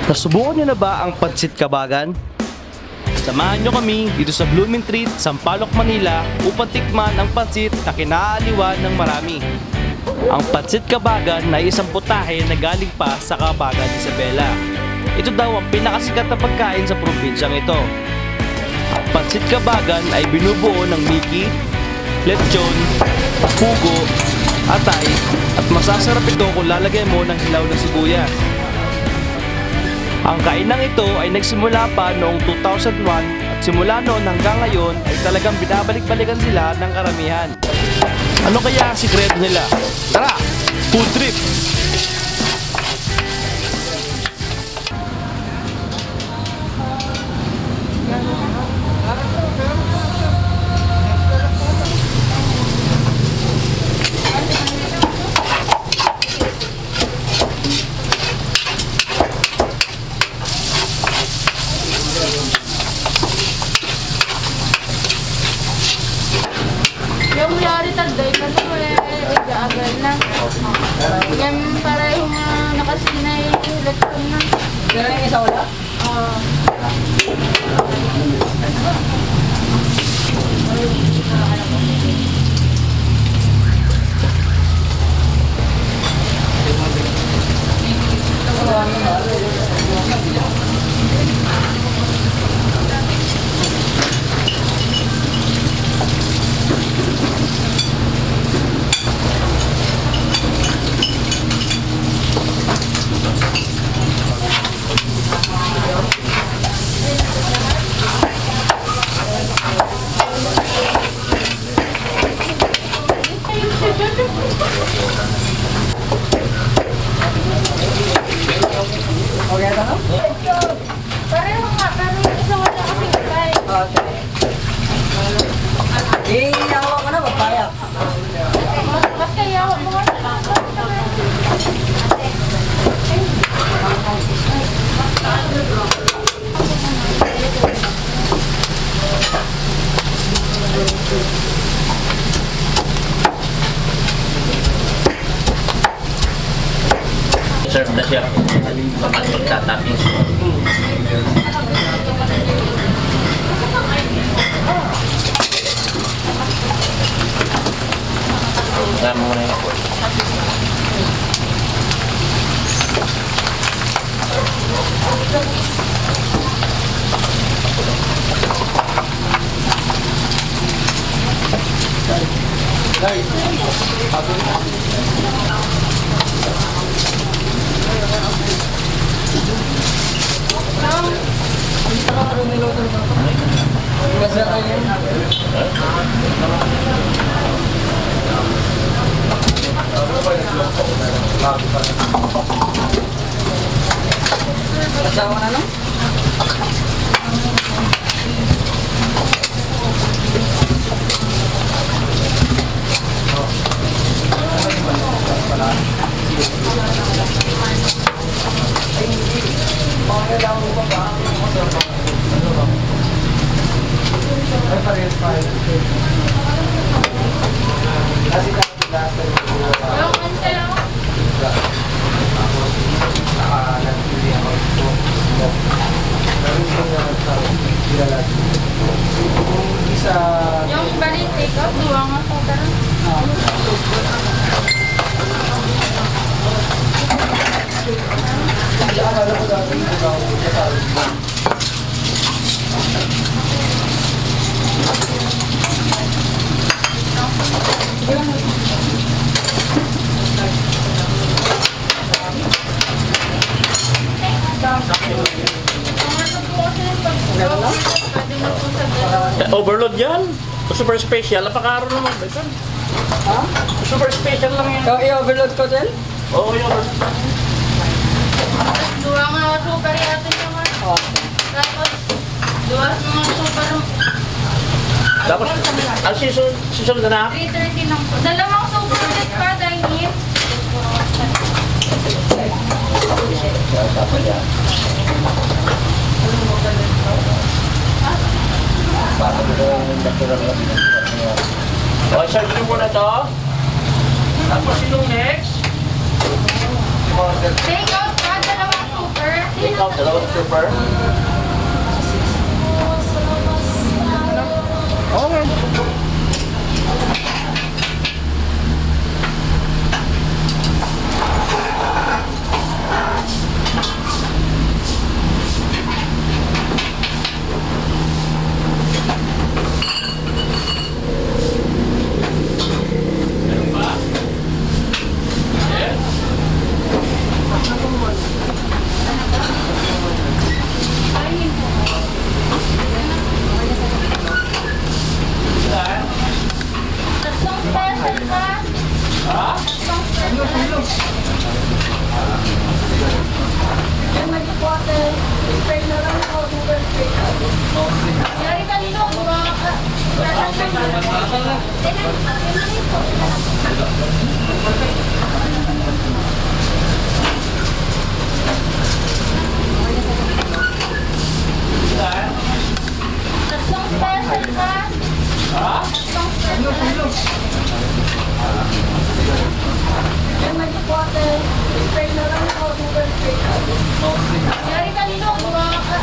Nasubukan niyo na ba ang Pansit Cabagan? Samahan niyo kami dito sa Blooming Treat, Sampaloc, Manila upang tikman ang pansit na kinaaliwan ng marami. Ang Pansit Cabagan ay isang putahe na galing pa sa Cabagan, Isabela. Ito daw ang pinakasikat na pagkain sa probinsyang ito. Ang Pansit Cabagan ay binubuo ng miki, lechon, pugo, atay, at masasarap ito kung lalagay mo ng hilaw na sibuyas. Ang kainang ito ay nagsimula pa noong 2001 at simula noon hanggang ngayon ay talagang binabalik-balikan sila ng karamihan. Ano kaya ang sikreto nila? Tara! Food trip! Yung yari tagday ka to eh, igaagal na. Yan pareho nga nakasinay lechon na. Pero yung isa wala? Oo. Okay na no? Pareho nga, pero yung isa wala kasing atay. Okay. Eh, yawa ko na, papaya. Mas kaya ako mga Serve na siya kapag magtatapping. Tama mo na yung apoy. Kasi kayo. Kasama na no? Yung ante lang. Yung bali take out, duwa nga po pero. Kung ano po kasi yung pag pwede na po sa dalawa. Overload yan. Super special. Napakaro naman. Ito. Ha? Super special lang yan. So, i-overload ko, Tel? Oo, yung overload. Duwa nga super yata yung mga. Okay. Tapos, duwa mga super. Tapos, ang season, season na na. 3:30 lang po. Dalawang super ulit pa, dine-in. Okay, serve nyo muna to. Tapos, sinong next? Take out pa, dalawang super. Ikaw, dalawang super. Okay. Tatlong special ka. Tatlong special. Yan, nagkukwate. Pay na lang ako, Google Pay. Yari ka dito, buka ka. Tatlong special ka. Tatlong special. Yan, nagkukwate. Pay na lang ako, Google Pay. Yari ka dito, buka ka.